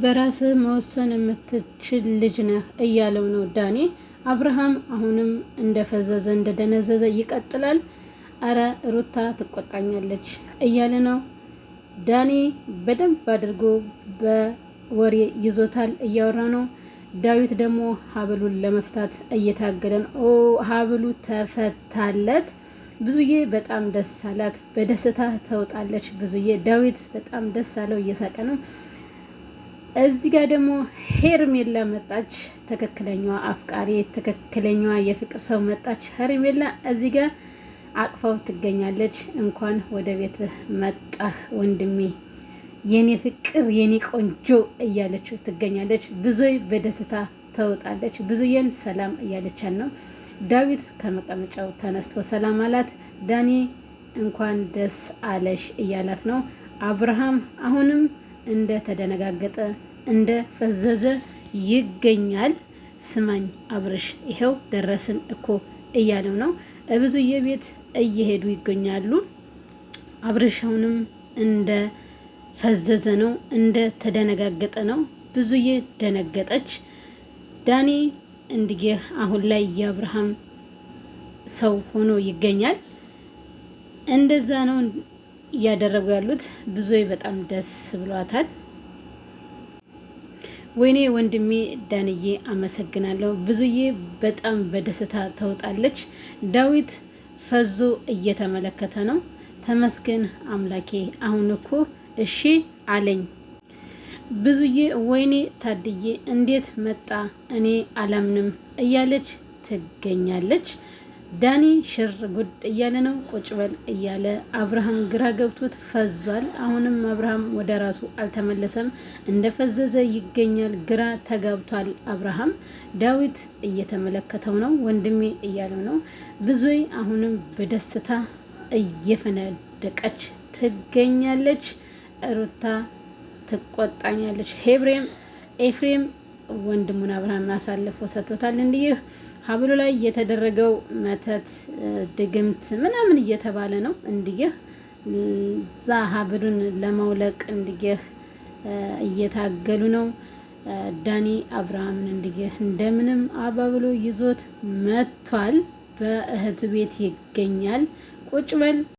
በራስህ መወሰን የምትችል ልጅ ነህ እያለው ነው ዳኒ። አብርሃም አሁንም እንደፈዘዘ እንደደነዘዘ ይቀጥላል። አረ ሩታ ትቆጣኛለች እያለ ነው ዳኒ። በደንብ አድርጎ በወሬ ይዞታል፣ እያወራ ነው። ዳዊት ደግሞ ሀብሉን ለመፍታት እየታገለ ነው። ኦ ሀብሉ ተፈታለት። ብዙዬ በጣም ደስ አላት፣ በደስታ ተውጣለች። ብዙዬ ዳዊት በጣም ደስ አለው፣ እየሳቀ ነው። እዚህ ጋር ደግሞ ሄርሜላ መጣች። ትክክለኛዋ አፍቃሪ፣ ትክክለኛዋ የፍቅር ሰው መጣች። ሄርሜላ እዚህ ጋር አቅፋው ትገኛለች። እንኳን ወደ ቤት መጣህ ወንድሜ፣ የኔ ፍቅር፣ የኔ ቆንጆ እያለችው ትገኛለች። ብዙዬ በደስታ ተውጣለች። ብዙዬን ሰላም እያለቻት ነው። ዳዊት ከመቀመጫው ተነስቶ ሰላም አላት። ዳኒ እንኳን ደስ አለሽ እያላት ነው። አብርሃም አሁንም እንደ ተደነጋገጠ እንደ ፈዘዘ ይገኛል። ስማኝ አብርሽ ይኸው ደረስን እኮ እያለው ነው። ብዙዬ ቤት እየሄዱ ይገኛሉ። አብርሽ አሁንም እንደ ፈዘዘ ነው፣ እንደ ተደነጋገጠ ነው። ብዙዬ ደነገጠች። ዳኒ እንድጌህ አሁን ላይ የአብርሃም ሰው ሆኖ ይገኛል። እንደዛ ነው እያደረጉ ያሉት። ብዙዬ በጣም ደስ ብሏታል። ወይኔ ወንድሜ ዳንዬ አመሰግናለሁ። ብዙዬ በጣም በደስታ ተውጣለች። ዳዊት ፈዞ እየተመለከተ ነው። ተመስገን አምላኬ፣ አሁን እኮ እሺ አለኝ። ብዙዬ ወይኔ ታድዬ እንዴት መጣ እኔ አላምንም እያለች ትገኛለች። ዳኒ ሽር ጉድ እያለ ነው። ቁጭ በል እያለ አብርሃም ግራ ገብቶት ፈዟል። አሁንም አብርሃም ወደ ራሱ አልተመለሰም፣ እንደፈዘዘ ይገኛል። ግራ ተጋብቷል አብርሃም። ዳዊት እየተመለከተው ነው፣ ወንድሜ እያለው ነው። ብዙይ አሁንም በደስታ እየፈነደቀች ትገኛለች። ሩታ ትቆጣኛለች። ሄብሬም ኤፍሬም ወንድሙን አብርሃም አሳልፎ ሰጥቶታል። እንዲህ ሀብሉ ላይ የተደረገው መተት ድግምት ምናምን እየተባለ ነው። እንዲህ እዛ ሀብሉን ለማውለቅ እንዲህ እየታገሉ ነው። ዳኒ አብርሃምን እንዲህ እንደምንም አባብሎ ይዞት መጥቷል። በእህቱ ቤት ይገኛል። ቁጭ በል።